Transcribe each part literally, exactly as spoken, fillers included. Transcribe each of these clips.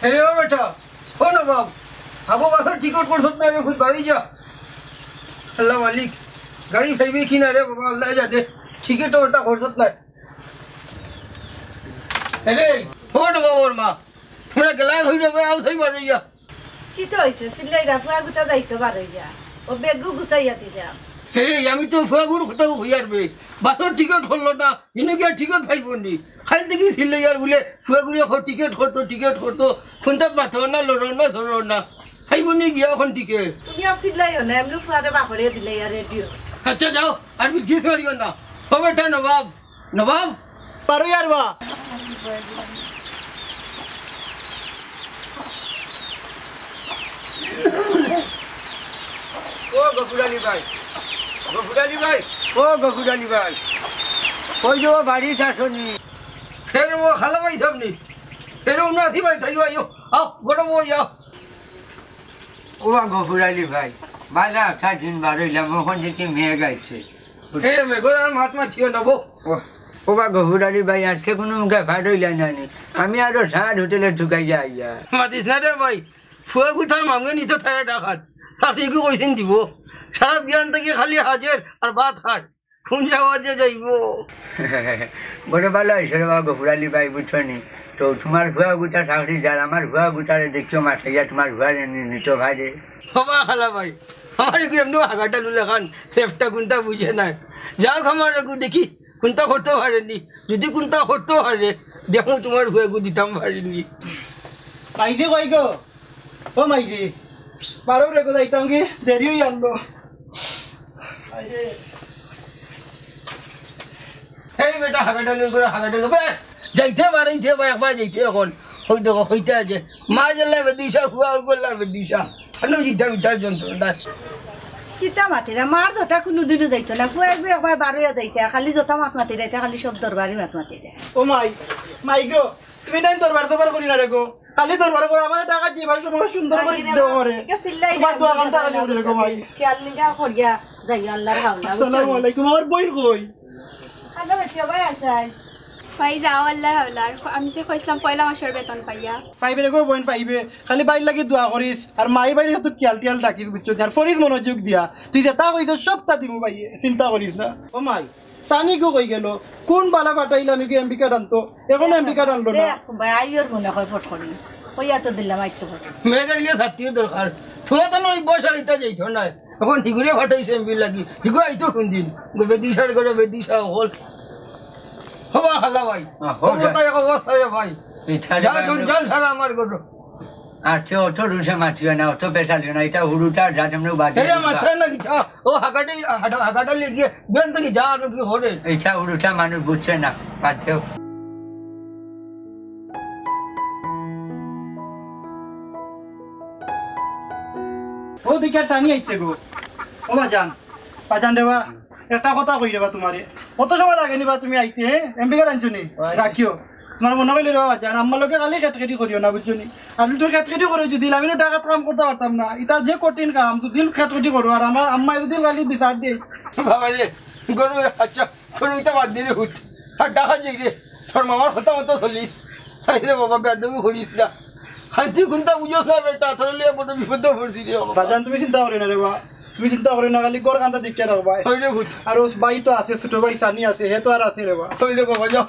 আরে ও বেটা, ও নবাব, আবো বাসর টিকিট করছত না রে, খুব বাড়ি যা। আল্লাহ মালিক, গাড়ি পাইবে কি না রে বাবা, আল্লাহ জানে। টিকিট তো ওটা করছত না। আরে, ও নবাব, ওর মা, তোমরা গেলাম হই যাবে, আও সেই বাড়ি যা। কিতা অইছে? চিল্লাইরা, ফুয়া গুতা যাইতো বারইয়া। ও বেগও গুছাইয়া দিলাম। হে, আমি তো ফুয়াগুর কথা কইয়ার বে। বাসর টিকিট করলো না, ইনো গিয়া টিকিট পাইবো নি। খালি দেখি চিল্লাইয়ার বুলে, ফুয়াগুরে কও টিকিট করতো, টিকিট করতো। কুন্তাত মাতো না, লড়ো না, সরো না। পাইবো নি গিয়া অখন টিকিট? তুমি আর চিল্লাইও না, এমনে ফুয়ারে বাপরে দিলে আর রেডিও। আচ্ছা যাও, আর বিলকিস মারিও না। ও বেটা নবাব, নবাব, পারো ইয়ার বা। ও গফুর আলী ভাই, গফুর আলী ভাই, ও গফুর আলী ভাই, কই যে ও বাড়িত আছো নি? ফের ও খালা ভাই সামনে, ফের ও নাতি ভাই, তাই ভাই, আও, বড় বউ, আও। ও বা গফুর আলী ভাই, বালা একটা দিন বার অইলাম, অখন দেখি মেঘ আইছে। এ মেঘর আর মাত মাতিও না বউ। ও, ও বা গফুর আলী ভাই, আজকে কুনু মুখে ফাট অইলা না নি? আমি আরো সাত হোটেলে ঢুকাই যাই যা। মাতিস না রে ভাই, ফুয়া গুতার মামুয়ে নিতো তারে ডাকাত। চাকরি কি কইছেন দিব? সারা বিয়ান থাকি খালি হাজের আর ভাত খার। কোন যাওয়া যে যাইবো? বড় বালা অইছে রে বা গফুর আলী ভাই, বুঝছো নি? তো তোমার ফুয়া গুতা চাকরি যার, আমার ফুয়া গুতারে দেখিও মাসাইয়া তোমার ফুয়ারে নি-, নিতো ভাইরে। হবা খালা ভাই, আমার এগু এমনেও হাগাটা লুলা খান, ফেফটা কুন্তা বুঝে নাই। যাউক আমার এগু দেখি, কুন্তা করতো পারে নি। যদি কুন্তা করতো পারে, দেখো তোমার ফুয়া এগু দিতাম পারি নি। পাইছে কই গো? ও মাইজি, পারো রে গো, যাইতাম কি? দেরি অই আনলো। এই বেটা, হাগাটা লই করে হাগাটা লই। বে, যাইতে পারে, যাইতে পারে, একবার যাইতে অখন। ওই দেখো, কইতে আছে। মা জেলা বেদিশা, ফুয়া গেলা বেদিশা। আনো জিতা মিতার যন্ত্রণা। কিতা মাতিরা, মার যথা কুনুদিনও যাইতো না। ফুয়া এগু একবার বারইয়া যাইতে, খালি যথা মাত মাতিরা, খালি সব দরবারি মাত মাতিরা। ও মাই, মাই গো, তুমি তাই দরবার সরবার করি না রে গো। খালি দরবার করো, আমার টাকা দিয়ে ভাই, তোমার সুন্দর করে দিতে পারে। ঠিক আছে, চিল্লাই তোমার না, দোয়া কান্তা খালি উঠে রে গো ভাই। খেয়াল নিগা করিয়া যাই, আল্লাহর হাওলা, বুঝছো? আসসালামু আলাইকুম, আমার বইন কই? খালো বেটিও ভাই আছে। ভাই যাও, আল্লাহর হাওলা। আর আমি যে কইছিলাম পয়লা মাসর বেতন পাইয়া। পাইবে রে গো বইন, পাইবে। খালি ভাইর লাগি দোয়া করিস, আর মাইর বাড়ি তো খেয়াল টিয়াল রাখিস, বুঝছো? আর ফরিস মনোযোগ দিয়া। তুই যেটা কইছস সবটা দিমু ভাই, চিন্তা করিস না। ও মাই, সানি গো কই গেল? কোন বালা ফাটাইলাম ইগু এমবি কার্ড আনতো? এখনো এমবি কার্ড আনলো না। দেখ, ভাই, আইওর মনে হয় ফট করি। কইয়া তো দিলাম, আইতো ফট। মেঘ আইলে ছাতির দরকার। তোমার তো নয় বয়স আর ইতা যাইতো না। অখন হিগুরে ফাটাইছে এমবি লাগি। হিগু আইতো কোন দিন? গো বেদিশার ঘরে বেদিশা অকল। হবা খালা ভাই। হ্যাঁ, হবা। হবা তাই অবস্থা রে ভাই। এই ছাড়ে যা ভাই, জঞ্জাল সারা আমার ঘরো। আচ্ছা, অত রুশে মাতিও না, অত পেশালিও না, ইটা হুরুটা যা, যেমন বাজে এরে হুরুটা। মাথায় না কিতা? ও হাগাটে, হাগা-, হাগাটা লেগে, বেন থেকে যা, আর কি হরে। ইটা হুরুটা মানুষ বুঝছে না, বাদ দেও। ও দিকে আর সানি আইছে গো। ও বাজান, বাজান রে বা। একটা কথা কই রে বা তোমারে, কত সময় লাগে নি বা তুমি আইতে, হ্যাঁ? এমবি কার্ড আনছো নি? ওই। রাখিও। তোমার মনে কইলে রে বা, জান, আমার লগে খালি খেটখেটি করিও না, বুঝছো নি? আর যদি তুমি খেটখেটি করো, যদি আমি তো টাকা কাম করতে পারতাম না। ইটা যে কঠিন কাম, দুদিন খেটখেটি করো, আর আমার আম্মা দুদিন খালি বিচার দেই। বাবা রে, গরু, আচ্ছা, গরু ইটা বাদ দিলে হুত। আর ডাকা যাই রে, তোর মামার কথা মতো চলিস। চাই রে বাবা, বেয়াদবি করিস না। খান্তি কুন্তা বুঝোস না বেটা, তোর লিয়া বড় বিপদ পড়ছি রে বাবা। বাজান, তুমি চিন্তা করিও না রে বা, তুমি চিন্তা করিও না, খালি ঘর কান্দা দেখিয়া রাখবা। হয় রে পুত। আর ও ভাই তো আছে, ছোট ভাই সানি আছে, হে তো আর আছে রে বা। হয় রে বাবা, যাও।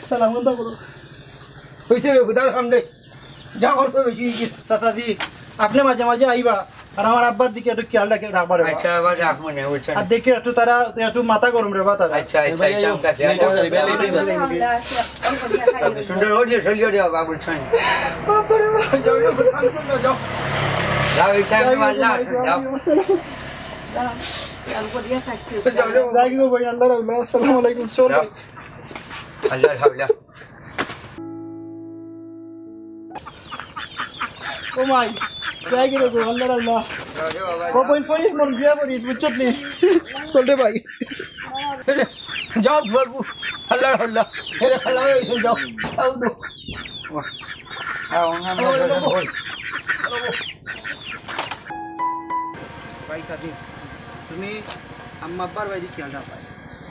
সালাম কুন্তা করো। হইছে রে, খুদার সামনে। যা করছো বেশি হইছে। চাচাজি, আপনি মাঝে মাঝে আইবা, আর আমার আব্বার দিকে একটু খেয়াল রাখে, রাখবা রে বা। আচ্ছা, আবার রাখবো না, বুঝছো আর না? দেখে একটু তারা, একটু মাথা গরম রে বা তারা। আচ্ছা, আচ্ছা, আচ্ছা, আচ্ছা, আচ্ছা। সুন্দর, ওই যে, চলিও রে বাবা, বুঝছো না? বাবা রে বা, যাও রে, যাও। যাও, এই সামনে মারলা, যাও। যাও রে বাবা। যাই গো ভাই, আল্লাহর হাওলা, আসসালামু আলাইকুম, চল যাও। ভাই। আল্লাহর হাওলা। ও মাই, যাই গেলে গো, আল্লাহর আল্লাহ। ও বইন, পড়িস, মন বিয়া পড়িস, বুঝছত নি? চল রে ভাই। যাও, বাবু, আল্লাহর আল্লাহ। এরে, খালা ভাই, এসে যাও। যাও তো। হ্যাঁ, ওনার মধ্যে বল। ভাই সাদিক, তুমি আম্মা আব্বার বাইরে খেয়াল রাখবা।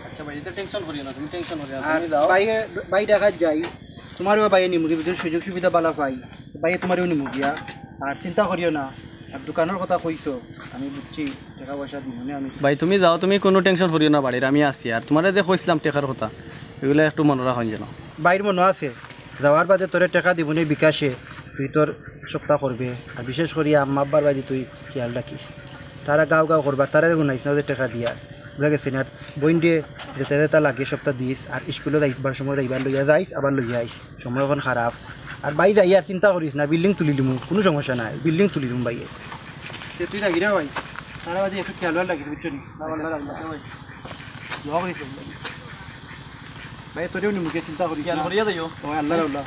আচ্ছা ভাই, এটা টেনশন করিও না, তুমি টেনশন করিও না, আর তুমি যাও। ভাই, ভাই ঢাকাত যাই, তুমারেও ভাইয়ে নিমুগি, যদি সুযোগ সুবিধা বালা পাই, ভাইয়ে তুমারেও নিমুগিয়া। আর চিন্তা করিও না, আর দোকানর কথা কইছো, আমি বুঝছি, টেকা পয়সা দিমুনে আমি। ভাই, তুমি যাও, তুমি কুনু tension করিও না বাড়ির, আমি আছি। আর তুমারে যে কইছলাম টেকার কথা, ইগুলা একটু মনো রাখইন যেন। ভাইর মনো আছে, যাওয়ার বাদে তোরে টেকা দিমুনে বিকাশে, তুই তোর সবতা করবে। আর বিশেষ করি আম্মা আব্বার বাদে তুই খিয়াল রাখিস। তারা গাউ গাউ করবা, তারারে গুনাইস না যে টেকা দিয়ার। বুঝা গেছে নি? আর বইনরে যেতা যেতা লাগে সবতা দিস, আর ইস্কুলো যাইবার সময় যাইবার লইয়া যাইস, আবার লইয়া আইস। সময় অখন খারাপ। আর ভাই যাইয়ার চিন্তা করিস না, building তুলি দিমু, কুনু সমস্যা নাই, building তুলি দিমু ভাইয়ে। তে তুই থাকিরে ভাই, তারা বাদে একটু খিয়াল রাখিস, বুঝছো নি? না, আল্লাহ রাখবো, ভাই। দোয়া করিস ভাই। ভাই, তোরেও নিমুগি, চিন্তা করিস না। খিয়াল করিয়া যাইও। ও আল্লাহ, আল্লাহ।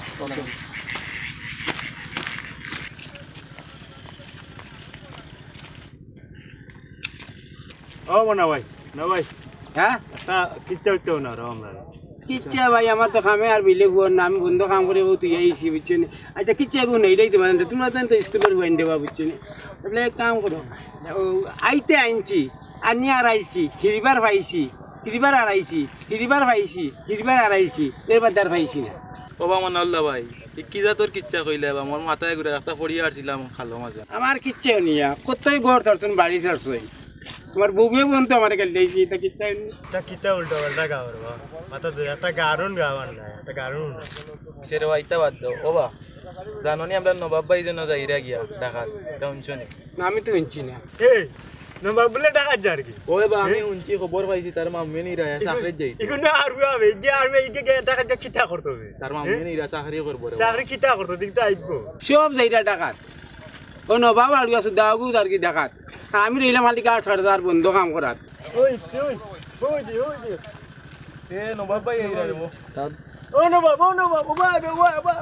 ও মনা ভাই, না ভাই। হ্যাঁ? একটা কিচ্ছা উচ্ছা না রে আমরা। কিচ্ছা ভাই, আমার তো কামে আর বিলে বুয়ার না, আমি বন্ধ কাম করি, বউ তুই আইছি, বুঝছো নি? আচ্ছা, কিচ্ছা এগু নেই, এটাই তো মানে, তোমরা তো, তো ইস্কুলর বুয়াইন দেবা, বুঝছো নি? তাহলে এক কাম করো, ও, আইতে আনছি, আর নিয়ে আর আইছি, ফিরিবার পাইছি, ফিরিবার আর আইছি, ফিরিবার পাইছি, ফিরিবার আর আইছি, এর বাদে আর পাইছি না। ও বা মনাউল্লাহ ভাই, ই কি জাতর কিচ্ছা কইলে বা, মোর মাথায় ঘুরে একটা পড়িয়া আসছিলাম খালো মাঝে। আমার কিচ্ছাও নিয়া, কতই ঘর ছাড়ছুন, বাড়ি ছাড়ছুন। তোমার বউয়ে বোন তো আমার গেল দিয়েছি, এটা কিচ্ছা হয়নি। এটা কিতা উল্টা পাল্টা গাওয়ার বা? মাথা ধরে একটা গারুন গাওয়ার না, একটা গারুন। সে রে বা, ইতা বাদ দাও। ও বা, জানো নি আমরা নবাব ভাই যেন যাইরা গিয়া ঢাকাত, এটা শুনছো নি? না, আমি তো শুনছি না। এই, নবাব বলে ঢাকাত যার কি? ওই বা, আমি এ? শুনছি, খবর পাইছি, তার মামুয়ে নিরা ইগু-, চাকরিত যাইতো। ইগু না আর হবে, ইগে আর হবে, ইগে গিয়া ঢাকাত গিয়া কিতা করতো হবে? তার মামুয়ে এ? নিরা চাকরি করবো রে বা। চাকরি কিতা করতো, দেখতে আইবো। সব যাইরা ঢাকাত। ও নবাব আর গেছে দাওগু আর কি ঢাকাত। আমি রইলাম খালি গাছ কাটতে আর বন্ধ কাম করার। ওই, ওই, ওই দে, ওই দে। এ নবাব ভাই, এই রে ও। ও নবাব, ও নবাব, ও ভাই, ও ভাই, ও ভাই,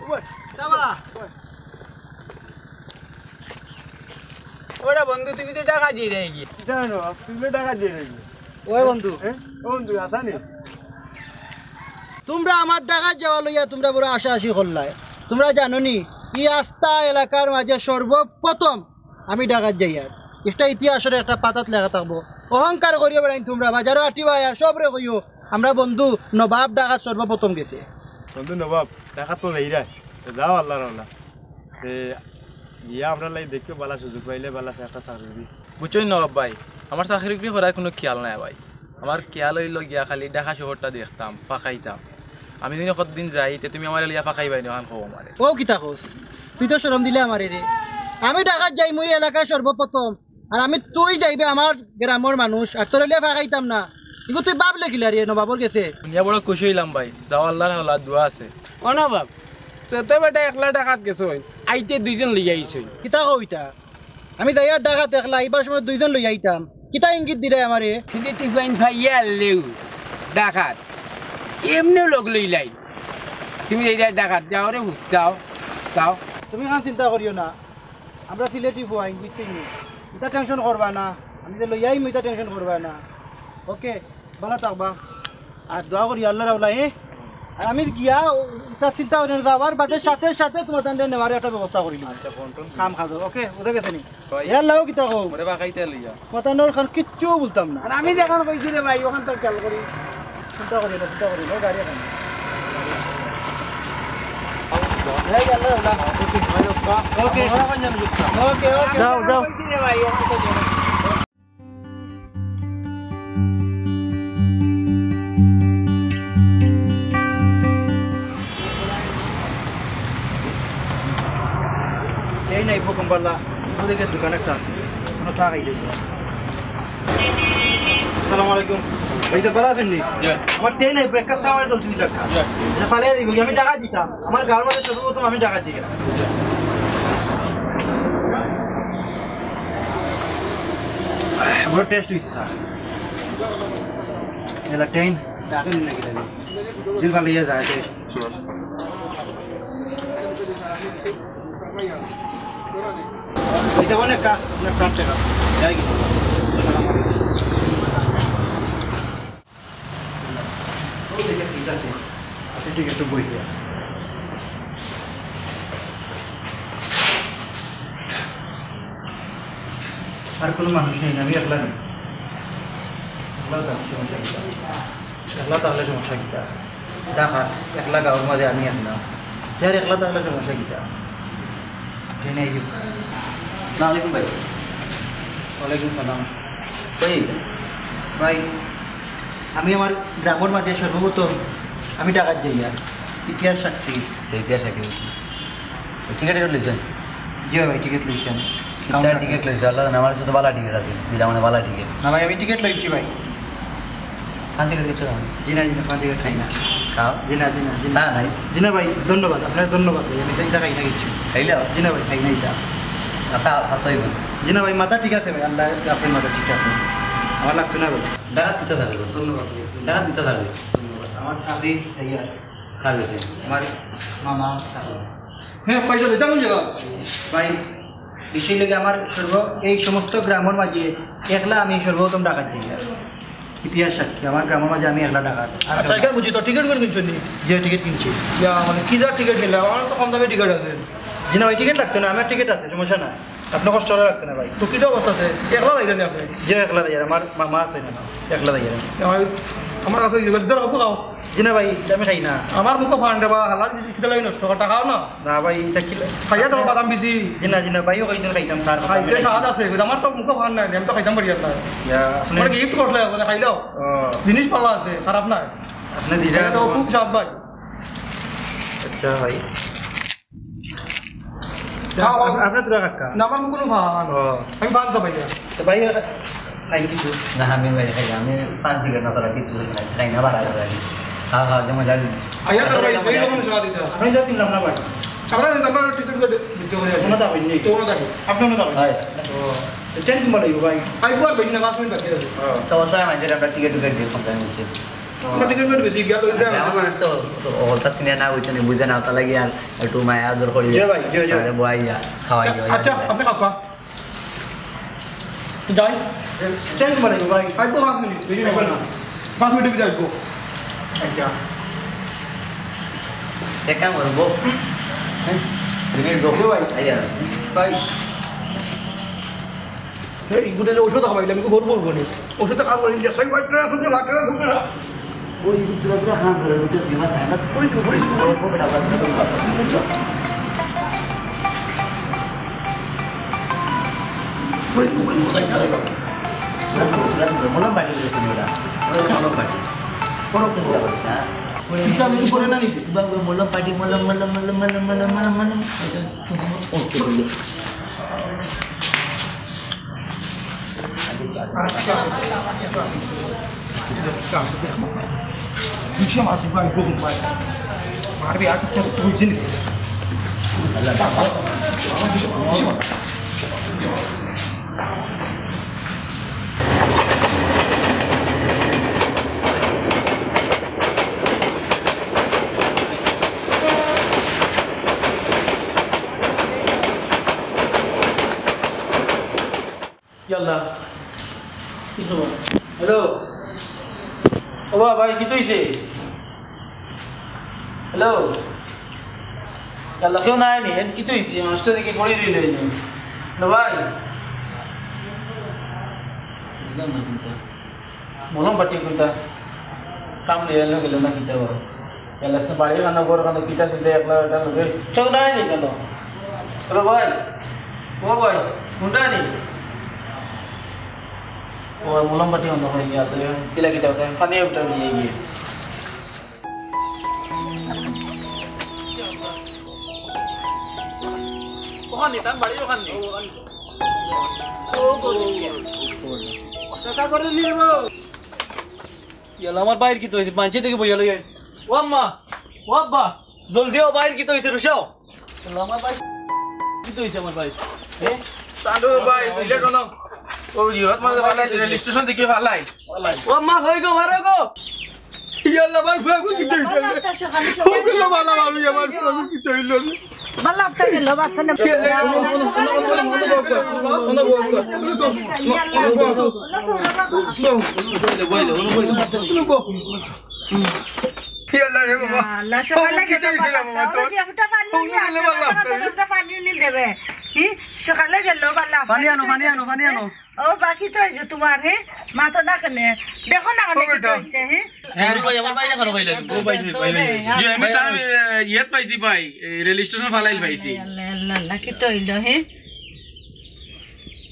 ও ভাই। ওরা বন্ধু, তুমি তো ঢাকা দিয়ে যাই গিয়ে। জানো, তুমি তো ঢাকা দিয়ে যাই গিয়ে। ওই বন্ধু। হ্যাঁ? ও বন্ধু, আসানি? তুমরা আমার ঢাকাত যাওয়া লইয়া তুমরা বড় আশা আশি করলায়। তুমরা জানো নি, ই আস্তা এলাকার মাঝে সর্বপ্রথম আমি ঢাকাত যাইয়ার। একটা ইতিহাসর একটা পাতাত লেখা থাকবো। অহংকার করিও বেড়াইন তুমরা, বাজারো আটিবায় আর সবরে কইও, আমরা বন্ধু নবাব ঢাকাত সর্বপ্রথম গেছে। বন্ধু নবাব, ঢাকাত তো যাইরা, তো যাও আল্লাহর আল্লাহ। তে ইয়া আমরা লাই দেখিও, বালা সুযোগ পাইলে বালা একটা চাকরি দি। বুঝছইন নবাব ভাই, আমার চাকরি উকরি করার কুনু খিয়াল নাই ভাই। আমার খিয়াল অইলো গিয়া খালি ঢাকা শহরটা দেখতাম, ফাঁকাইতাম। আমি যদি কতদিন যাই, তে তুমি আমারে লইয়া ফাঁকাইবায় নি, অখান কও আমারে। ও কিতা কস? তুই তো শরম দিলে আমারে রে। আমি ঢাকাত যাইমু ই এলাকায় সর্বপ্রথম। আর আমি তুই যাইবে আমার গ্রামর মানুষ, আর তোরে লইয়া ফাঁকাইতাম না। ইগু তুই ভাবলে কিলা রে নবাবর গেছে? শুনিয়া বড় খুশি অইলাম ভাই। যাও আল্লাহর হাওলা, দোয়া আছে। ও নবাব, তো, তো বেটা একলা ঢাকাত গেছইন, আইতে দুইজন লইয়া আইছইন। কিতা কও ইতা? আমি যাইয়ার ঢাকাত একলা, আইবার সময় দুইজন লইয়া আইতাম। কিতা ইঙ্গিত দিরায় আমারে? সিলেটি ফুয়াইন পাইয়া আনলেও ঢাকাত। এমনেও লগ লইলাইন। তুমি যাইরায় ঢাকাত, যাও রে পুত, যাও, যাও। তুমি ইখান চিন্তা করিও না। আমরা সিলেটি ফুয়াইন, বুঝছইন নি? ইতা tension করবা না। আমি যে লইয়া আইমু, ইতা tension করবা না। ওকে? বালা থাকবা। আর দোয়া করি আল্লাহর হাওলা, এ? আর আমি গিয়া ও-, ইতা চিন্তা করি না, যাওয়ার বাদে সাথে সাথে তুমার তানরে নেওয়ার একটা ব্যবস্থা করি নিমু। আচ্ছা, ফোন টোন। কাম কাজ, ওকে? ওদের গেছে নি? ভাই। এ আল্লাহ, কিতা কও? ওরে বাকাইতে লইয়া। মাতানোর খান কিচ্ছু বলতাম না। আর আমি যেখান কইছি রে ভাই, ওখান তো খেয়াল করি। চিন্তা করি না, চিন্তা করি না, গাড়ি এখন। এই গেল, আল্লাহ। ওকে। ওকে। ওকে, ওকে। যাও, যাও। কইছি রে ভাই, ওখান তো যাও। এই নাই, হুকুম পাল্লা, ওদিকে দোকান একটা আছে, কোনো চা খাই দেবো। আসসালামু আলাইকুম। ভাই, তো ভালা আছইন নি? জি। আমার ট্রেন আইবো, একটা চা আমার দশ টাকা। জি। এটা ফালাই দিবি, আমি টাকা দিতাম। আমার গাঁওর মাঝে সর্বপ্রথম আমি টাকা দিই। জি। বড় টেস্ট হইছে। এলা ট্রেন, টাকা নিয়ে গেলাম। দিল ভালো ইয়ে যায়, টেস্ট। এটা অনেক কা-, অনেক কাটছে কাটছে। যাই কি? ও, ঠিক আছে, ঠিক আছে। আচ্ছা, ঠিক আছে, বই দিয়া। আর কোনো মানুষ নেই, আমি একলা নেই। একলা থাকলে সমস্যা কিতা? একলা থাকলে সমস্যা কিতা? ঢাকাত একলা গাঁওর মাঝে আমি একলা। যার একলা থাকলে সমস্যা কিতা? ট্রেনে আইও। আসসালামু আলাইকুম ভাই। ওয়ালাইকুম সালাম। কই? ভাই, আমি আমার গ্রামর মাঝে সর্বপ্রথম আমি ঢাকাত যাইয়ার। ইতিহাস সাক্ষী। তো ইতিহাস সাক্ষী। টিকিট লইছেন? জি ভাই, টিকিট লইছি আমি। কিতা টিকিট লইছো? আল্লাহ জানে, আমার কাছে তো বালা টিকিট আছে, দিলাম মানে বালা টিকিট। না ভাই, আমি টিকিট লইছি ভাই। ফান টিকিট কিচ্ছু না? জি না, জি না, ফান টিকিট খাই না। খাও। জি না, জি না, জি না। চা নাই? জি না ভাই, ধন্যবাদ, আপনার ধন্যবাদ ভাই, আমি চা খাই না কিচ্ছু। খাইলাও? জি না ভাই, খাই না ইটা। মাথা, মাথা হইব। জি না ভাই, মাথা ঠিক আছে ভাই, আল্লাহ আছে, মাথা ঠিক আছে। আমার লাগতো না ভাই। ঢাকাত কিতা চাকরি করো? ধন্যবাদ ভাই। ঢাকাত কিতা চাকরি? ধন্যবাদ। আমার চাকরি তৈয়ার। কার গেছে? আমার মামা চাকরি। হ্যাঁ, পয়সা দিতাম না। ভাই, বিষয় লাগে আমার সর্ব, এই সমস্ত গ্রামর মাঝে একলা আমি সর্বপ্রথম ঢাকাত যাইয়ার। ইতিহাস সাক্ষী, আমার গ্রামর মাঝে আমি একলা ঢাকাত। আর আচ্ছা, কেউ এখানে বুঝি তো টিকিট করে কিনছো নি? যে টিকিট কিনছি। ইয়া, মানে কি যা টিকিট কিনলে? আমার তো কম দামে টিকিট আছে। জি না ভাই, টিকিট লাগতো না, আমার টিকিট আছে, সমস্যা না। আপনি কষ্ট করে রাখতে না ভাই। তো কি অবস্থা আছে? একলা যাইলেন আপনি? জি, একলা যাইয়ার, আমার মামা আছে না, একলা যাইয়ার। আমার, আমার কাছে ইয়ে, ধরো, আপনি খাও। জি না ভাই, আমি খাই না। আমার মুখে ফান্ডে বা হালাল যদি কিতা লাগে নষ্ট, টাকাও না। না ভাই, ইটা কি লা-, খাইয়া তো বাদাম বেশি। জি না, জি না, ভাইও কইছেন খাইতাম, স্যার। খাইতে স্বাদ আছে, আমার তো মুখে ফান নাই, আমি তো খাইতাম পারি না। ইয়া, আপনি আমার গিফট করলে, মানে খাইলাও। ও। জিনিস ভালা আছে, খারাপ না। আপনি দিলে এটা তো খুব স্বাদ ভাই। আচ্ছা ভাই। খাও। আপ-, আপনার দুরা কাকা? না, আমার মুখে ফান। ও। আমি ফান চাবাই না। তো ভাই, খাই কিছু? না, আমি ভাই খাই না। আমি পান সিগারেট না ছাড়া কিচ্ছু খাই না। খাই না, বাড়া করে খাই। খাওয়া খাওয়া যেমন জানি। আইয়া তো ভাই, এই রকম স্বাদ এটা। আমি যা কিনলাম না ভাই। আমরা, আমরা টিকিট কেটে দিতে হবে। কোনো দাবি নেই। তো কোনো দাবি। আপনি কোনো দাবি নেই। হয়। ও। তো ট্রেন কোন সময় ভাই? আইবো আর ভাই না, পাঁচ মিনিট বাকি আছে। ও। তো অবশ্যই আমাদের আমরা টিকিট টিকিট দিয়ে ফোন করে নিচ্ছি। আমরা টিকিট কেটে বেশি গেল, ওই যে আমার মানুষ তো, তো হতা সিনিয়র না, ওই জন্য বুঝে না, ওটা লাগে আর একটু মায়া আদর করি। জি ভাই, জি, জি। তাহলে বয়াইয়া, খাওয়াইয়া, আচ্ছা, আপনি খাওয়া। যাই। ট্রেন কোন সময় ভাই? আইবো পাঁচ মিনিট, বেশি সময় না। পাঁচ মিনিটের ভিতরে আইবো। আচ্ছা। এক কাম করবো। হ্যাঁ? দুই মিনিট বসো। ভাই। আইয়া। ভাই। এই গুটে যে ঔষধ খাওয়াইলাম, আমি ভরবো বলে। ঔষধটা খাওয়া বলে, ইনজেকশন মারতে না, শুনতে লাগতে না, শুনতে না। ওই গুটে পুরা খাওয়া বলে, গুটে বিমার ঠান্ডা, পড়ে যাবে, পড়ে যাবে। ও, ও, বেটা, বাচ্চা তো বাচ্চা। পড়ে যাবে, পড়ে যাবে, তাই না রে বাবা? মলম পাটি দিয়েছে ওরা। ওরা মলম পাটি। কোনো কিছু হবে না। এটা আমি উপরে না নিবি? বাবা, মলম পাটি, মলম, মলম। ওকে, বলে। ইয়াল্লা, কি খবর? হ্যালো, ও বাবা, ভাই, কিতা অইছে? হ্যালো, ইয়াল্লা, কেউ নাই নি? এ, কিতা অইছে? মানুষটা দেখি পড়ি রইল এই। হ্যালো, ভাই। বুঝলাম না চিন্তা। মলম পাটি কিতা? কাম দিয়া এলো গেল না কিতা বা? গেল সে বাড়ি খানো, ঘর খানো, কিতা ছিল একলা এটা লোকে। চোখ নাই নি কেন? হ্যালো ভাই, ও ভাই, কোনটা নি? ও মলম পাটি অন্য হয়ে গিয়া, তো কিলা কিতা হতে? পানি উঠা নিয়ে গিয়ে। ওখানে, তার বাড়ি ওখানে। ও, গো, গো। দেখা করে নিয়ে যাবো। ইয়াল্লা, আমার ভাইর কিতা অইছে? মানষে দেখি বইয়া লই আই। ও আম্মা, ও আব্বা, জলদি ও ভাইর কিতা অইছে, রুশাও। ইয়াল্লা, আমার ভাই কিতা অইছে আমার ভাই? হ্যাঁ? তান্ডু ভাই, সিলেট হলো। ও, ইহত মাঝে ফালাই, রেল স্টেশন থেকে ফালাই। ও আম্মা, কই গো, মারো গো। ইয়াল্লা, আমার ফুয়া গো, কিতা অইছে? ও গো, বালা, আমি আমার ফুয়া গো, কিতা অইলো রে? বালা, আপনি গেল, বাচ্চা না। ইয়াল্লা, ইয়াল্লা রে বাবা। আল্লাহ, সকালে গেল, বাচ্চা না, ওটা পানি নিয়ে, একটা পানি নিয়ে দেবে। কি? সকালে গেল, বালা। পানি আনো, পানি আনো, পানি আনো। ও, বাকি তো হয়েছে তোমার, হে? মাথা না কেনে? দেখো না কেনে ও কি বেটা। হয়েছে, হে? হ্যাঁ। ভাই, আমার ভাই না কেন ভাই লাগে? ও ভাই, ভাই, ভাই, ভাই। জি, আমি তার, এ, ইয়েত পাইছি ভাই, এই রেল স্টেশন ফালাইল পাইছি। আল্লাহ, আল্লাহ, আল্লাহ, কি তো হইল, হে?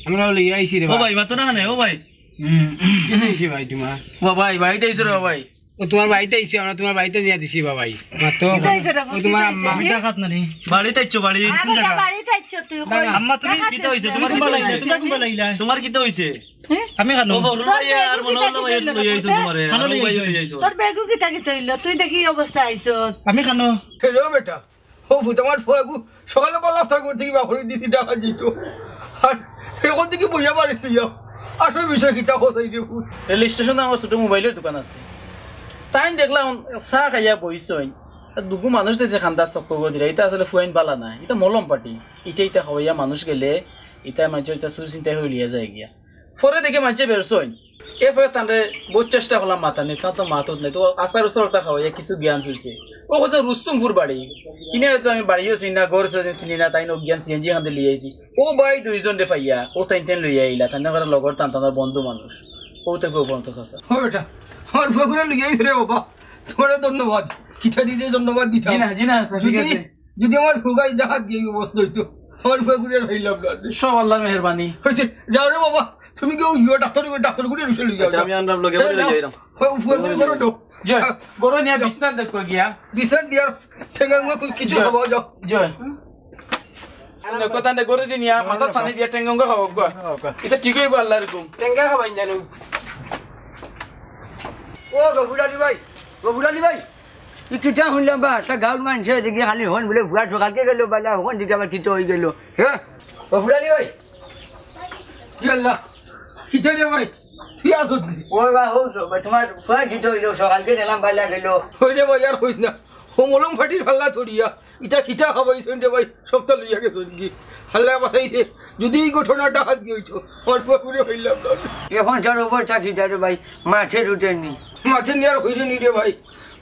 আমরা লইয়া আইছি রে ও ভাই। ভাই, মাথা না কেনে? ও ভাই। হুম। কি হয়েছে ভাই তোমার? ও ভাই, বাড়িতে আইছো রে ভাই। ও তোমার বাড়িতে আইছি, আমরা তোমার বাড়িতে নিয়ে দিছি বাবাই। মাতো। কিতা হইছে রে? ও তোমার আম্মা। কিতা হইছে? বাড়িতে আইছো, বাড়ি। আমি তো বাড়িতে আইছো, তুই কই? আম্মা, তুমি কিতা হইছে? তোমার কিতা হইছে? তোমরা কোন বালা আইলা? তোমার কিতা হইছে? হ্যাঁ? আমি খানো। ও, হুরু ভাই, আর মনে হলো ভাই, লই আইছো তোমারে। খানো লই আইছো। তোর বেগু কিতা কিতা হইলো? তুই দেখি অবস্থা আইছো। আমি খানো। হ্যালো বেটা। ও ফুত, আমার ফুয়াগু সকালে পাল্লা থাকবে, ঠিক বাকরি দিছি, টাকা দিত। আর এখন থেকে বইয়া বাড়ি লইয়া আসল বিষয় কিতা কোথায় রে ফুত? রেল স্টেশনে আমার ছোট মোবাইলের দোকান আছে। তাইন দেখলাম চা খাইয়া বইছইন। আর দুগু মানুষ দেখছে খান্দার চক্কর করে দিরা। ইটা আসলে ফুয়াইন বালা না, ইটা মলম পাটি। ইটা ইটা খাওয়াইয়া মানুষ গেলে ইটা মাঝে ইটা চুর চিন্তায় হয়ে লিয়া যায় গিয়া। পরে দেখি মাঝে বেরছইন। এরপরে তানরে বহুত চেষ্টা করলাম মাতানি, তান তো মাতত নাই। তো আচার উচার ওটা খাওয়াইয়া কিছু জ্ঞান ফিরছে। ও কত রুস্তমপুর বাড়ি। ইনে হয়তো আমি বাড়িও চিনি না, ঘর চিনি না, তাইন অজ্ঞান সিএনজি খান লইয়া আইছি। ও ভাই দুইজন রে পাইয়া, ও তাইন তাইন লইয়া আইলা, তাইন করে লগর তান তান বন্ধু মানুষ। ও তো কেউ বন্ধু চাচা। ও বেটা, আমার ফুয়াগুরে লইয়া আইছি রে বাবা। তোমারে ধন্যবাদ। কিতা দিতে ধন্যবাদ দিতাম। জি না, জি না, স্যার, ঠিক যদি, আছে। যদি আমার ফুয়াই জাহাজ গিয়ে অবস্থা হইতো, আমার ফুয়াগুরে আর হইলাম না। সব আল্লাহর মেহেরবানি। হইছে, যাও রে বাবা, তুমি কেউ ইয়ে ডাক্তার, ডাক্তার করে রুশে লইয়া আচ্ছা, যাও। আমি আনরাম লগে যাও, বাড়ি যাও। যাইরাম। ও ফুয়াগুরে করো তো। জয়, হ্যাঁ। গরু নিয়ে যাও। বিছনাত দেখো গিয়া। বিছনাত দিয়ার ঠেঙ্গা মুঙ্গা কিছু জয়। খাওয়া যাও। জয়। দেখো, তান্ডে গরু দিয়ে নিয়া, মাথা পানি দিয়া টেঙ্গা খাওয়া গো। এটা ঠিক হইব আল্লাহর হুকুম। টেঙ্গা খাবাই জানো। ও রফুল আলী ভাই, রফুল আলী ভাই, ই কিতা শুনলাম বা, একটা গাঁওর মানুষে দেখি খালি হন বলে ফুয়া ঠকাকে গেল, বালা হন দিকে আবার কিতা হয়ে গেল। হ্যাঁ, রফুল আলী ভাই। কি আল্লাহ? কিতা রে ভাই? তুই আছো তুই? ওই বা, হো, তোমার ফুয়া কিতা হইল? সকালকে গেলাম, বালা গেল। ওই রে ভাই, আর কইস না। ও মলম ফাটির ফাল্লা ধরিয়া ইটা কিতা খাবাইছইন রে ভাই, সবটা লইয়া গেছইন কি? আল্লায় বাঁচাইছে, যদি এই ঘটনাটা হাত গিয়ে হইতো, আমার পুয়া পুরি হইলাম না। এখন তার অবস্থা কিতা রে ভাই, মাছের উঠেনি। মাছের নিয়ে আর হইরে নি রে ভাই,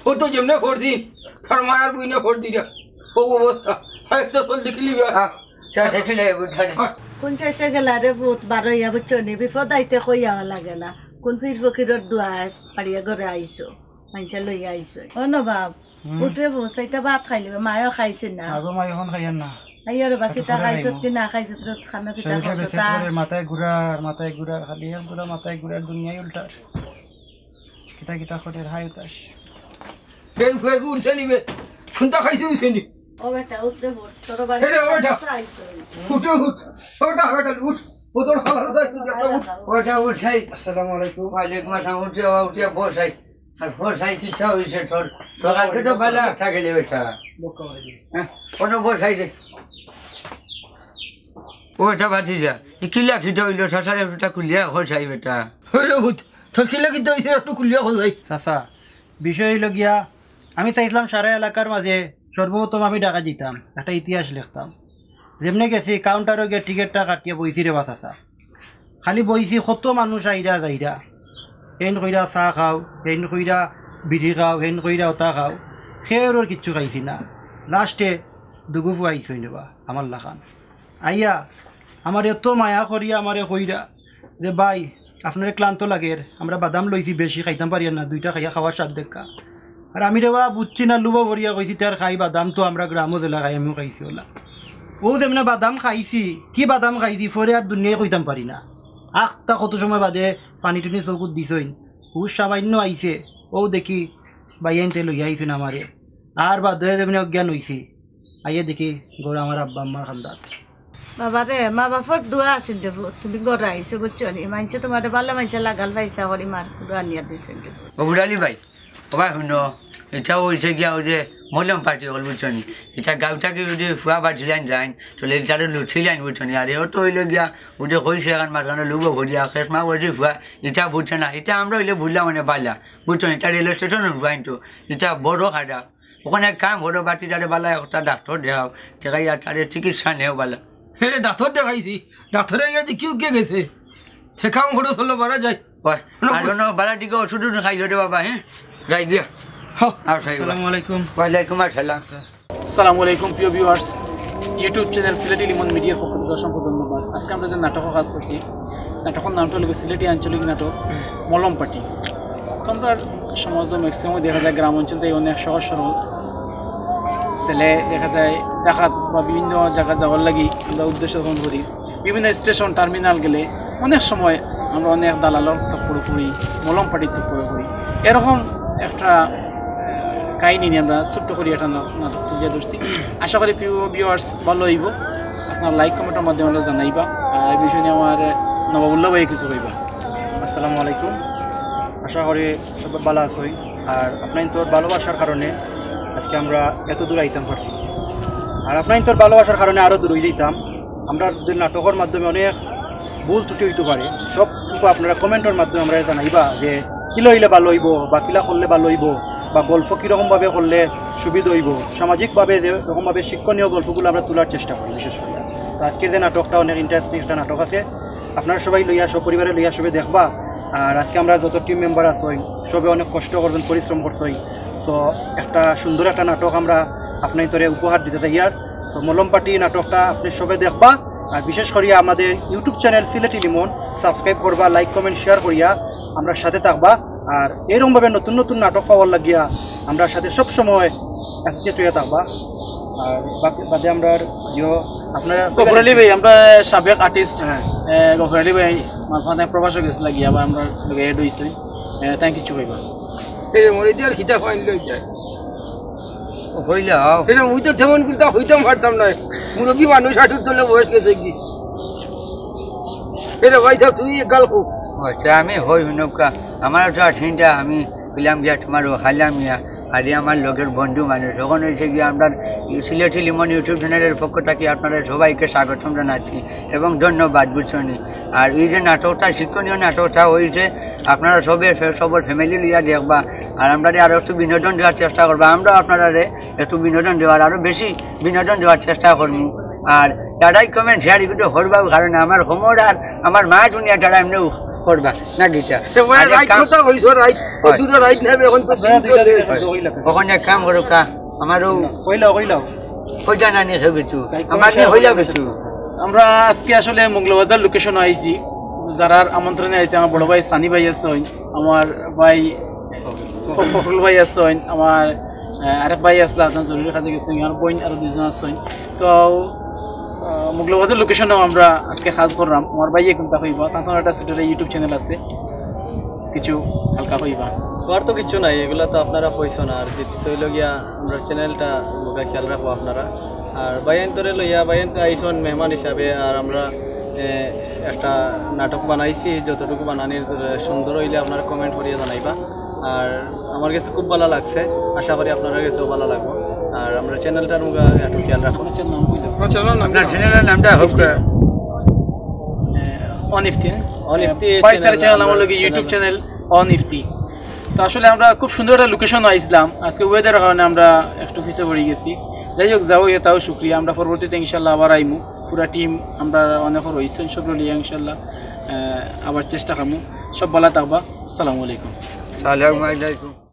ও তো যেমনে ফোর দিন, তার মায়ার বইনে ফোর দিরা, ও অবস্থা, আয় তো চল দেখিলি বা। আহ, চা দেখিলে বুঝানি। কোন চাইতে গেলা রে ভূত, বারইয়া বুঝছো নি, বিপদ আইতে কইয়া লাগে না। কোন পীর ফকিরর দোয়ায় পাড়িয়া ঘরে আইছো, মাইনষে লইয়া আইছো। ও নবাব, হুম। উঠরে বউ, চাইটা ভাত খাইলিবে, মায়ও খাইছে না। আগো মা এখন খাইয়ার না। আইয়ার বাকি একটু তা পরে খাইছত খাইমু। কি না খাইছত, তো খানা কিতা শরীরটা খাইছো বেসে তা? করে মাথায় ঘুরার, মাথায় ঘুরার, খালি এক ঘুরা, মাথায় ঘুরার, দুনিয়াই উল্টার। কিতা কিতা করে হাই উতাস। এই ফুয়ে উঠছে নিবে। ফোনটা খাইছে উঠছে নি? ও বেটা, উঠরে বউ, তোর বাড়ি এরে, ও বেটা। আইছো। উঠ, উঠ। ও বেটা, বেটা, উঠ। ও তোর হালা হালা উঠ, উঠ। ওটা উঠাই। আসসালামু আলাইকুম। ওয়ালাইকুম আসসালাম। উঠে, উঠে বসাই। আর বসাই কিচ্ছা হইছে তোর? তোর আগে তো বেলা একটা গেলে বেটা। বক্কা হয়ে গেছে। হ্যাঁ? কোনো বসাই রে। ও বেটা ভাতিজা, ই কিলা কিতা হইল? শাসারে ওটা খুলিয়া খোঁজাই বেটা। হইল ভূত, তোর কিলা কিতা হইছে একটু খুলিয়া খোঁজাই। চাচা, বিষয় হইল গিয়া, আমি চাইছিলাম সারা এলাকার মাঝে সর্বপ্রথম আমি ঢাকা দিতাম, একটা ইতিহাস লিখতাম। যেমনে গেছি কাউন্টারও গিয়া টিকিটটা কাটিয়া বইছি রে বা চাচা। খালি বইছি, কত মানুষ আইরা যাইরা, হেন কইরা চা খাও, হেন কইরা বিড়ি খাও, হেন কইরা ওটা খাও, কেউরর কিচ্ছু খাইছি না। লাস্টে দুগু ফুয়া আইছইন রে বা, আমার লাখান। আইয়া আমারে এত মায়া করিয়া আমারে কইরা যে, "ভাই, আপনারে ক্লান্ত লাগের, আমরা বাদাম লইছি বেশি, খাইতাম পারিয়ার না, দুইটা খাইয়া খাওয়ার স্বাদ দেখা।" আর আমি রে বা বুঝছি না, লুবা ভরিয়া কইছি, "তার খাই বাদাম তো আমরা গ্রামও জেলা খাই, আমিও খাইছি ওলা।" ও যেমনে বাদাম খাইছি, কি বাদাম খাইছি, পরে আর দুনিয়ায় কইতাম পারি না। আখতা কত সময় বাদে পানি টুনি চকুত দিছইন, হুশ সামান্য আইছে, ও দেখি বাইয়াইনতে লইয়া আইছইন আমারে। আর বাদে যেমনে অজ্ঞান হইছি, আইয়া দেখি ঘরে আমার আব্বা আম্মার কান্দাত। বাবা রে, মা বাপর দোয়া আছিল রে, তুমি ঘরে আইছো, বুঝছো নি? মাইনষে তোমারে ভালা মাইনষে লাগাল পাইছা করি মার কুড়ো আনিয়া দিছইন রে। ও বুড়ালি ভাই, ও ভাই হুনো, ইটা হইছে গিয়া ওই যে মলম পার্টি হল, বুঝছো নি? ইটা গাউটা কি যদি ফুয়া বাটি লাইন লাইন, তো লেন চারো লুঠি লাইন, বুঝছো নি? আরে ও তো হইল গিয়া, ওই যে কইছে এখন মাঝখানে লুবো ভরিয়া, খেস মা ওই যে ফুয়া, ইটা বুঝছে না, ইটা আমরা হইলে ভুললাম মানে বালা, বুঝছো নি? ইটা রেল স্টেশন ফুয়াইন তো, ইটা বড় খাটা। ওখানে এক কাম করো, বাটিটারে বালা একটা ডাক্তার দেখাও, দেখাইয়া তারে চিকিৎসা নেও বালা। হে, ডাক্তার দেখাইছি, ডাক্তারে গিয়ে দেখি উকে গেছে। হে কাম করো, চলো, বাড়া যাই। ওই, না, আর কই- কোনো বালা টিকে ওষুধ উষুধ খাইও রে বাবা, হ্যাঁ? যাই গিয়া। হ্যাঁ। আর খাইও। আসসালামু আলাইকুম। ওয়ালাইকুম আসসালাম। আসসালামু আলাইকুম প্রিয় ভিউয়ার্স, YouTube চ্যানেল সিলেটি লিমন মিডিয়ার পক্ষ থেকে অসংখ্য ধন্যবাদ। আজকে আমরা যে নাটক কাজ করছি, নাটকর নামটা অইলো সিলেটি আঞ্চলিক নাটক মলম পার্টি। তো আমরার সমাজো ম্যাক্সিমাম দেখা যায় গ্রাম অঞ্চল থাকি অনেক সহজ সরল ছেলে দেখা যায় ঢাকাত বা বিভিন্ন জাগাত যাওয়ার লাগি আমরা উদ্দেশ্য গ্রহণ করি। বিভিন্ন স্টেশন টার্মিনাল গেলে অনেক সময় আমরা অনেক দালালর তক্করে পড়ি, মলম পার্টির তক্করে পড়ি। এরকম একটা কাহিনী নিয়া আমরা ছোট্ট করি একটা না-, নাটক তুলিয়া ধরছি। আশা করি প্রিয় ভিউয়ার্স ভালো অইবো, আপনারা লাইক কমেন্টর মাধ্যমে আমরা জানাইবা। আর এই বিষয় নিয়া আমার নবাবুল্লাহ ভাই কিছু কইবা। আসসালামু আলাইকুম, আশা করি সবাই ভালো আছইন। আর আপনাইনতর ভালোবাসার কারণে আজকে আমরা এত দূর আইতাম পারছি, আর আপনাইনতর ভালোবাসার কারণে আরও দূর অই যাইতাম। আমরা যে নাটকর মাধ্যমে অনেক ভুল ত্রুটি অইতে পারে, সব কিন্তু আপনারা কমেন্টর মাধ্যমে আমরা জানাইবা যে কিলা অইলে ভালো অইবো বা কিলা করলে ভালো অইবো বা গল্প কীরকমভাবে করলে সুবিধা অইবো, সামাজিকভাবে যে রকমভাবে শিক্ষণীয় গল্পগুলো আমরা তোলার চেষ্টা করি বিশেষ করে। তো আজকের যে নাটকটা অনেক ইন্টারেস্টিং একটা নাটক আছে, আপনারা সবাই লইয়া সপরিবারে লইয়া সবে দেখবা। আর আজকে আমরা যত টিম মেম্বার আছইন সবে অনেক কষ্ট করছইন, পরিশ্রম করছইন। তো একটা সুন্দর একটা নাটক আমরা আপনাইনতরে উপহার দিতে চাই। আর তো মলম পার্টি নাটকটা আপনি সবে দেখবা। আর বিশেষ করিয়া আমাদের ইউটিউব চ্যানেল সিলেটি লিমন সাবস্ক্রাইব করবা, লাইক কমেন্ট শেয়ার করিয়া আমরার সাথে থাকবা। আর এরকমভাবে নতুন নতুন নাটক পাওয়ার লাগিয়া আমরার সাথে সব সময় অ্যাসোসিয়েট হইয়া থাকবা। আর বাকি বাদে আমরা ইয়ো আপনারা গফর আলী ভাই, আমরা সাবেক আর্টিস্ট, হ্যাঁ। এ, গফর আলী ভাই মাঝখানে প্রবাসে গেছে লাগিয়া আবার আমরা লগে অ্যাড হইছে। এ, থ্যাংক ইউ ভাই। এই যে মরে দিয়ে আর খিতা ফাইন লই যায়। ও কইলা, আও। এটা মুই তো তেমন কিন্তু হইতাম পারতাম না। মুরব্বী মানুষ হাঁটুর তলে বয়স গেছে কি? এটা ভাই, যাও, তুই এক গাল কো। আচ্ছা, আমি হই হুনকা। আমার তো আর চিন্তা, আমি কইলাম গিয়া তোমার ও খাইলাম ইয়া। আর এই আমার লগর বন্ধু মানুষ। তখন হইছে গিয়া আমরা সিলেটি লিমন YouTube চ্যানেলের পক্ষ থাকি আপনারা সবাইকে স্বাগতম জানাচ্ছি এবং ধন্যবাদ, বুঝছনি। আর এই যে নাটকটা, শিক্ষণীয় নাটকটা হইছে, আপনারা সবে ফে-, সবর ফ্যামিলি লইয়া দেখবা। আর আমরারে আরো একটু বিনোদন দেওয়ার চেষ্টা করবা, আমরাও আপনারারে একটু বিনোদন দেওয়ার, আরো বেশি বিনোদন দেওয়ার চেষ্টা করমু। আর তারাই কমেন্ট শেয়ার একটু করবা, কারণ আমার হোমর আর আমার মা দুনিয়া তারা এমনিও করবা না গীতা। এ ভাই, আর এক রাইট কাম কথা কইছো, রাইট। হয়। দুটো রাইট নেবে এখন তো দিন চলে। হয়। তখন এক কাম করো কা, আমারও কইলাও, কইলাও। কইতা না নিয়ে সব কিছু। তাই আমার নিয়ে কইলাও। হইলাও কিছু। আমরা আজকে আসলে মৌলভীবাজার লোকেশন আইছি, যারার আমন্ত্রণে আইছি, আমার বড় ভাই সানি ভাই আছইন, আমার ভাই ফখরুল ভাই আছইন, আমার, আহ, আরেক ভাই আসলা, আপনার জরুরি কাজে গেছইন, আমার বোন আরো দুইজন আছইন। তো, আহ, মৌলভীবাজার লোকেশনেও আমরা আজকে কাজ করলাম। আমার ভাই এখন তা হইবা, তার একটা সেটারে YouTube চ্যানেল আছে, কিছু হালকা হইবা। আর তো কিছু নাই, এগুলা তো আপনারা কইছো না। আর দ্বিতীয় হইল গিয়া, আমরা চ্যানেলটা বোকা খেয়াল রাখবো আপনারা। আর ভাইয়াইন্তরে লইয়া, ভাইয়াইন্তরে আইছইন মেহমান হিসাবে, আর আমরা, এ, একটা নাটক বানাইছি, যতটুকু বানানির, এ, সুন্দর হইলে আপনারা কমেন্ট করিয়া জানাইবা। আর আমার কাছে খুব ভালো লাগছে, আশা করি আপনার কাছেও ভালো লাগবো। আর আমরা চ্যানেলটার মুখে একটু খেয়াল রাখবো। আপনার চ্যানেল নাম কইলো? আপনার চ্যানেলের নামটা হোক। অন ইফতি, হ্যাঁ? অন ইফতি ভাই, তার চ্যানেল, চ্যানেল আমার আমার লগে YouTube channel. Channel on Ifti. তো আসলে আমরা খুব সুন্দর একটা লোকেশন আইছিলাম, আজকে ওয়েদারের কারণে আমরা একটু পিছে পড়ে গেছি। যাই হোক, যাও ইয়ে তাও শুক্রিয়া, আমরা পরবর্তীতে ইনশাল্লাহ আবার আইমু। পুরা টিম আমরা অনেক রইছেন, সব লইয়া ইনশাল্লাহ, আহ, আবার চেষ্টা করমু। সব ভালো থাকবা, আসসালামু আলাইকুম। সালামু আলাইকুম।